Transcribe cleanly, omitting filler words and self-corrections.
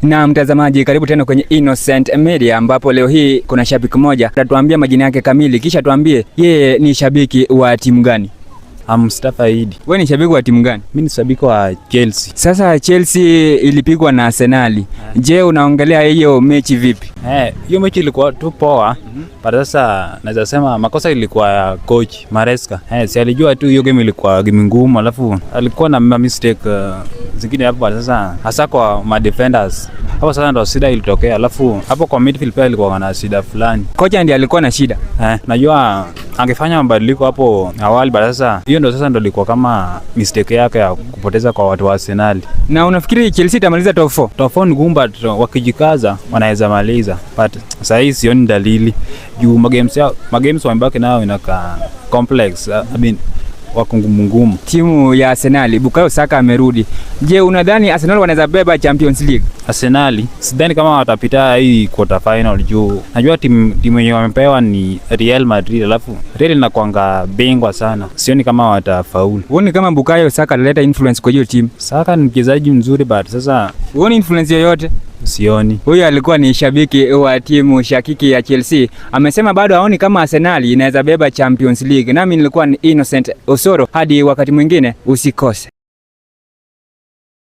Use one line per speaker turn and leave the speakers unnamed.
Na mtazamaji, karibu tena kwenye Innocent Media ambapo leo hii kuna shabiki mmoja atatuambia majina yake kamili, kisha tuambie yeye ni shabiki wa timu gani.
I'm Mustafa Idi.
Wewe ni shabiki wa timu gani?
Mimi ni shabiki wa Chelsea.
Sasa Chelsea ilipigwa na Arsenal. Je, unaongelea hiyo mechi vipi?
Eh, hiyo mechi ilikuwa tu poa. But sasa naweza sema makosa ilikuwa ya coach Maresca. Eh, si alijua tu hiyo game ilikuwa game ngumu, alafu alikuwa na ma mistake zingine hapo, but sasa hasa kwa ma defenders. Hapo sasa ndo shida ilitokea, alafu hapo kwa midfield pia ilikuwa na shida fulani.
Kocha ndiye alikuwa na shida.
Eh, najua angefanya mabadiliko hapo awali, but sasa hiyo ndo sasa ndo ilikuwa kama mistake yake ya kupoteza kwa watu wa Arsenal.
Na unafikiri Chelsea itamaliza top 4?
Top 4 ni ngumu, but wakijikaza wanaweza maliza, but sasa hii sioni dalili juu magames yao, magames wamebaki nayo inakaa complex, I mean wako ngumu ngumu.
Timu ya Arsenal, Bukayo Saka amerudi. Je, unadhani Arsenal wanaweza beba Champions League?
Arsenal sidhani kama watapita hii quarter final juu najua timu yenye wamepewa ni Real Madrid, alafu Real inakwanga bingwa sana, sioni kama watafaulu.
Huoni kama Bukayo Saka ataleta influence kwa hiyo timu?
Saka ni mchezaji mzuri but sasa
Huoni influence yoyote?
Sioni.
Huyu alikuwa ni shabiki wa timu shakiki ya Chelsea, amesema bado haoni kama Arsenal inaweza beba Champions League. Nami nilikuwa ni Innocent Osoro, hadi wakati mwingine usikose.